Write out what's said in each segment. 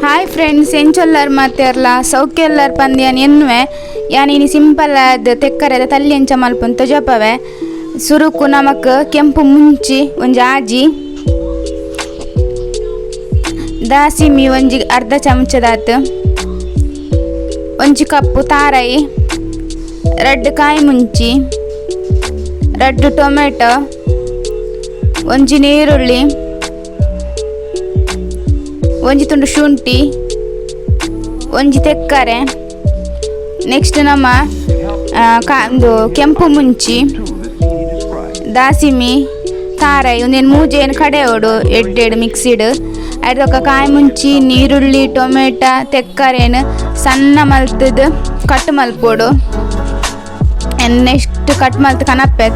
Hi friends, ಎಂಚೊಲ್ಲರ್ ಮಾತೆರ್ಲ ಸೌಖ್ಯಲ್ಲರ್ ಪಂದ್ಯಾನ್ ಎನ್ನುವೆ. ಯಾನ್ ಇನಿ ಸಿಂಪಲ್ ಆದ್ ತೆಕ್ಕರೆದ ತಲ್ಲಿ ಎಂಚ ಮಲ್ಪುನ್ ತೊಜಪವೆ. ಸುರುಕು ನಮಕ್ ಕೆಂಪು ಮುಂಚಿ ಒಂಜಿ ಆಜಿ, ದಾಸಿಮಿ ಒಂಜಿ ಅರ್ಧ ಚಮಚದಾತ್, ಒಂಜಿ ಕಪ್ಪು ತಾರೈ, ರಡ್ಡ್ ಕಾಯಿ ಮುಂಚಿ, ರಡ್ಡ್ ಟೊಮೆಟೊ, ಒಂಜಿ ನೀರುಳ್ಳಿ, ಒಂಜಿ ತುಂಡು ಶುಂಠಿ, ಒಂಜಿ ತೆಕ್ಕರೆ. ನೆಕ್ಸ್ಟ್ ನಮ್ಮ ಒಂದು ಕೆಂಪು ಮುಂಚಿ, ದಾಸಿಮಿ, ತಾರೈ ಒಂದೇನು ಮೂಜೇನು ಕಡೆಯೋಡು ಎಡ್ಡೆಡ್ ಮಿಕ್ಸಿಡ್. ಅಯ್ದೊಕ್ಕ ಕಾಯಿ ಮುಂಚಿ, ನೀರುಳ್ಳಿ, ಟೊಮೆಟೊ, ತೆಕ್ಕರೆನು ಸಣ್ಣ ಮಲ್ತದು ಕಟ್ ಮಲ್ಪೊಡು. ನೆಕ್ಸ್ಟ್ ಕಟ್ ಮಲ್ತ್ ಕನಪ್ಪೆ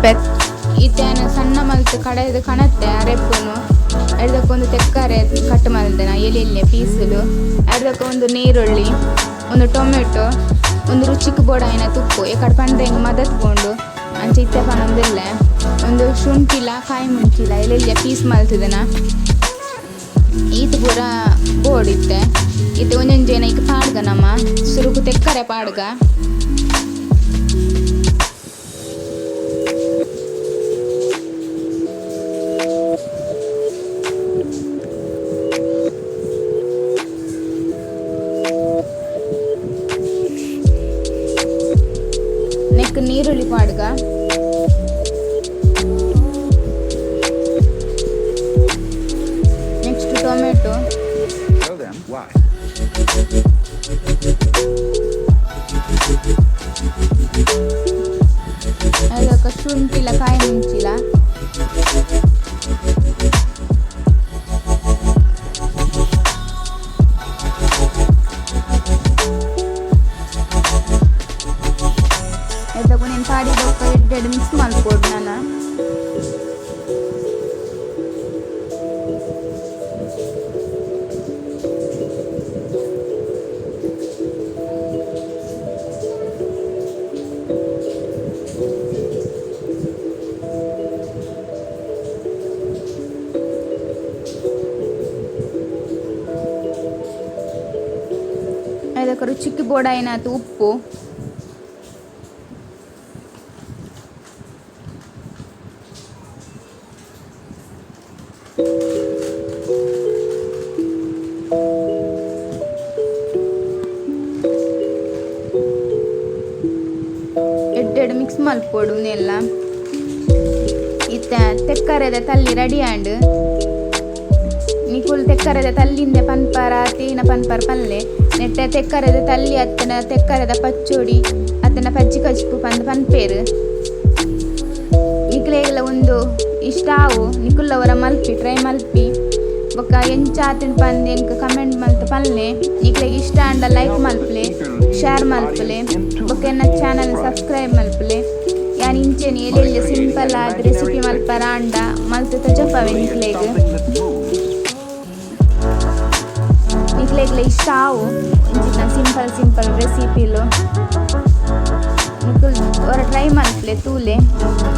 ಇತ್ತೇನು ಸಣ್ಣ ಮಲ್ತ್ ಕಡೆದು ಕಣತ್ತೆ ಅರೆಪ್ಪುನು. ಅರ್ಧಕ್ಕೆ ಒಂದು ತೆಕ್ಕರೆ ಕಟ್ ಮಲ್ದೆನ ಎಲೆ ಪೀಸುಲು. ಅರ್ಧಕ್ಕೆ ಒಂದು ನೀರುಳ್ಳಿ, ಒಂದು ಟೊಮೆಟೊ, ಒಂದು ರುಚಿಕ್ ಬೋಡಾಯಿನ ತುಪ್ಪು ಎಕಡೆ ಪಂಡ್ರೆ ಹಿಂಗೆ ಮದತ್ಕೊಂಡು ಅಂಚ ಇತ್ತೆ ಪನೊಂದಿಲ್ಲ. ಒಂದು ಶುಂಠಿಲ ಕಾಯಿ ಮುಂಚಿಲ ಎಲ್ಲೆಲ್ಲ ಪೀಸ್ ಮಲ್ತದನ. ಈತ್ ಪೂರ ಬೋರ್ಡ್ ಇತ್ತೆ ಇತ್ತೆ ಒಂಜೊಂಜೇನ ಈಗ ಪಾಡ್ಗ ನಮ್ಮ ಸುರುಕು ತೆಕ್ಕರೆ ಪಾಡ್ಗ. ನೆಕ್ ನೀರುಳ್ಳಿ ಪಾಡ್ಗ. Next tomato. Show them why. ಅದಕ್ಕೆ ಶುಂಠಿಲ ಕಾಯಿ ಮುಂಚಿಲ. ಎದ್ದకు నేను ಪಾಡಿದೊಕ್ಕ ಎಡ್ಡೆಡ್ ಮಿಕ್ಸ್ ಮಲ್ಪೊಡು ನಾನ. ಅದಕ್ಕೆ ರುಚಿಕ್ ಬೋಡಾಯಿನಾತ್ ಉಪ್ಪು. ಎಡ್ಡೆಡ್ ಮಿಕ್ಸ್ ಮಲ್ಪೊಡು ಉಂದೆಲ್ಲ. ಇತ್ತೆ ತೆಕ್ಕರೆದ ತಲ್ಲಿ ರೆಡಿ ಆಂಡ್. ನಿಕುಲು ತೆಕ್ಕರೆದ ತಲ್ಲಿಂದೆ ಪನ್ಪರ ತೀನ ಪನ್ಪರ ಪಲ್ಲೆ. ನೆಟ್ಟೆ ತೆಕ್ಕರೆದ ತಲ್ಲಿ ಅತ್ತನ ತೆಕ್ಕರೆದ ಪಚ್ಚೋಡಿ ಅತ್ತನ ಪಜ್ಜಿ ಕಜ್ಪು ಪಂದ್ ಪನ್ಪೇರು. ನಿಕ್ಲೆಗ್ಲ ಒಂದು ಇಷ್ಟ ಆವು ನಿಕುಲ್ಲವರ ಮಲ್ಪಿ ಟ್ರೈ ಮಲ್ಪಿ. ಬೊಕ್ಕ ಎಂಚ ಆತುಂಡು ಪಂದ್ ಎಂಕ್ ಕಮೆಂಟ್ ಮಲ್ತ್ ಪನ್ಲೆ. ನಿಕ್ಲೆಗ್ ಇಷ್ಟ ಆಂಡ ಲೈಕ್ ಮಲ್ಪುಲೆ, ಶೇರ್ ಮಲ್ಪುಲೆ, ಬೊಕ್ಕ ಎನ್ನ ಚಾನಲ್ ಸಬ್ಸ್ಕ್ರೈಬ್ ಮಲ್ಪುಲೆ. ಯಾನ್ ಇಂಚೆನೆ ಎಲ್ಲೆಲ್ಲ ಸಿಂಪಲ್ ಆದ್ ರೆಸಿಪಿ ಮಲ್ಪರ ಆಂಡ ಮಲ್ತ್ ತೊಜಪವೆ ನಿಕ್ಲೆಗ್. Something that moves. ನಿಕ್ಲೆಗ್ಲ ಇಷ್ಟ ಆವು ಇಂಚಿನ ಸಿಂಪಲ್ ಸಿಂಪಲ್ ರೆಸಿಪಿಲು. ನಿಕುಲ್ ಒರ ಟ್ರೈ ಮಲ್ಪುಲೆ ತೂಲೆ.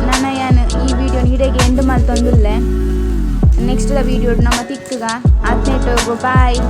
ನನ ಯಾನ್ ಈ ವಿಡಿಯೋನ ಇಡೆಗೆ ಎಂಡ್ ಮಲ್ತೊಂದುಲ್ಲೆ. ನೆಕ್ಸ್ಟ್ ದ ವಿಡಿಯೋ ನಮ್ಮ ತಿಕ್ಕುಗ. ಆತ್ನೇಟೋಗು ಬಾಯ್.